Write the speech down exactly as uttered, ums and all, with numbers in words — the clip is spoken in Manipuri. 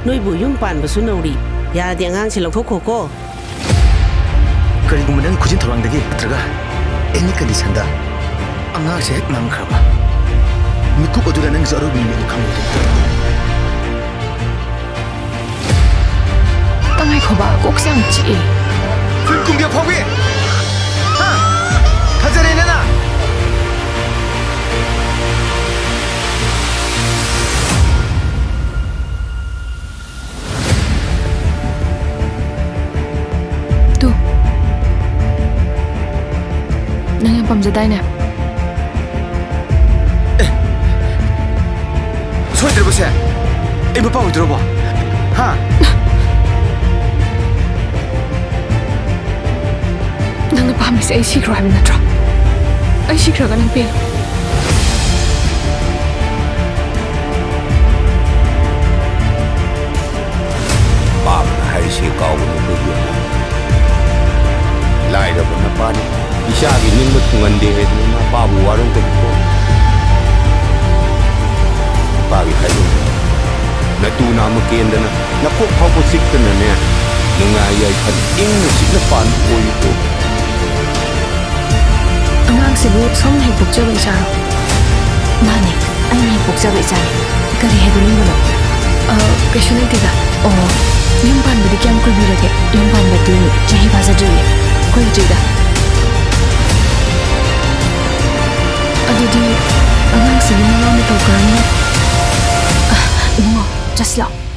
ꯅꯣꯏꯕꯨ ꯌꯨꯝ ꯄꯥꯟꯕꯁꯨ ꯅꯧꯔꯤ꯫ ꯌꯥꯔꯗꯤ ꯑꯉꯥꯡꯁꯦ ꯂꯧꯊꯣꯛꯈꯣꯀꯣ꯫ ꯀꯔꯤꯒꯨꯝꯕ ꯅꯪꯒꯤ ꯈꯨꯖꯤꯟ ꯊꯧꯔꯥꯡꯗꯒꯤ ꯅꯠꯇ꯭ꯔꯒ any conditionꯗ ꯑꯉꯥꯡꯁꯦ ꯍꯦꯛ ꯃꯥꯡꯈ꯭ꯔꯕ, ꯃꯤꯀꯨꯞ ꯑꯗꯨꯗ ꯅꯪꯒꯤꯁꯨ ꯑꯔꯣꯏꯕ ꯅꯨꯃꯤꯠꯅꯤ ꯈꯪꯂꯣꯏꯗꯣꯏꯅꯤ꯫ ꯇꯉꯥꯏꯈꯣꯕ, ꯀꯣꯛꯁꯦ ꯌꯥꯝ ꯆꯤꯛꯑꯦ꯫ ꯐꯤꯂꯝ ꯀꯨꯝꯒꯦ ꯑꯐꯥꯎꯕꯤ! ꯍꯥ? ꯐꯖꯔꯦꯅꯦ ꯅꯪ! ꯇꯨ꯫ ꯅꯪ ꯌꯥꯝ ꯄꯥꯝꯖꯗꯥꯏꯅꯦ? ꯑꯦ, ꯁꯣꯏꯗ꯭ꯔꯕꯁꯦ? ꯑꯩ ꯃꯄꯥ ꯑꯣꯏꯗ꯭ꯔꯕꯣ? ꯍꯥ? ꯅꯪꯅ ꯄꯥꯝꯃꯤꯁꯦ ꯑꯩ ꯁꯤꯈ꯭ꯔꯣ ꯍꯥꯏꯕ ꯅꯠꯇ꯭ꯔꯣ? ꯑꯩ ꯁꯤꯈ꯭ꯔꯒ ꯅꯪ ꯄꯦꯜꯂꯣ? ꯄꯥꯞꯅ ꯍꯥꯏꯔꯤꯁꯦ ꯀꯥꯎꯒꯅꯨꯀꯣ ꯏꯕꯦꯝꯃ꯫ ꯂꯥꯏꯔꯕ ꯅꯄꯥꯅꯤ꯫ ꯏꯆꯥꯒꯤ ꯅꯤꯡꯕ ꯊꯨꯡꯍꯟꯗꯦ ꯍꯥꯏꯗꯅ ꯃꯄꯥꯕꯨ ꯋꯥꯔꯧꯒꯅꯨꯀꯣ꯫ ꯏꯄꯥꯒꯤ ꯍꯥꯏꯕ ꯅꯇꯨ ꯅꯥꯝꯃ ꯀꯦꯟꯗꯅ ꯅꯀꯣꯛ ꯐꯥꯎꯕ ꯆꯤꯛꯇꯅꯅꯦ, ꯅꯨꯡꯉꯥꯏ ꯌꯥꯏꯐꯅ ꯏꯪꯅ ꯆꯤꯛꯅ ꯄꯥꯟꯕ ꯑꯣꯏꯌꯨꯀꯣ꯫ ꯑꯉꯥꯡꯁꯤꯕꯨ ꯁꯣꯝꯅ ꯍꯦꯛ ꯄꯣꯛꯆꯕ ꯏꯆꯥꯔꯣ? ꯃꯥꯅꯦ, ꯑꯩꯅ ꯍꯦꯛ ꯄꯣꯛꯆꯕ ꯏꯆꯥꯅꯦ꯫ ꯀꯔꯤ ꯍꯥꯏꯕꯤꯅꯤꯡꯕꯅꯣ? ꯑ, ꯀꯩꯁꯨ ꯂꯩꯇꯦꯗ꯫ ꯑꯣ, ꯌꯨꯝ ꯄꯥꯟꯕꯗꯤ ꯀꯌꯥꯝ ꯀꯨꯏꯕꯤꯔꯒꯦ? ꯌꯨꯝ ꯄꯥꯟꯕꯗꯤ ꯆꯍꯤ ꯐꯥꯖꯗ꯭ꯔꯤꯌꯦ꯫ ꯀꯨꯏꯗ꯭ꯔꯤꯗ꯫ ꯑꯗꯨꯗꯤ ꯑꯉꯥꯡꯁꯤꯒꯤ ꯃꯃꯥ ꯃꯇꯧ ꯀꯔꯝꯅ? ꯑ, ꯏꯕꯨꯡꯉꯣ, just ꯂꯥꯛꯑꯣ꯫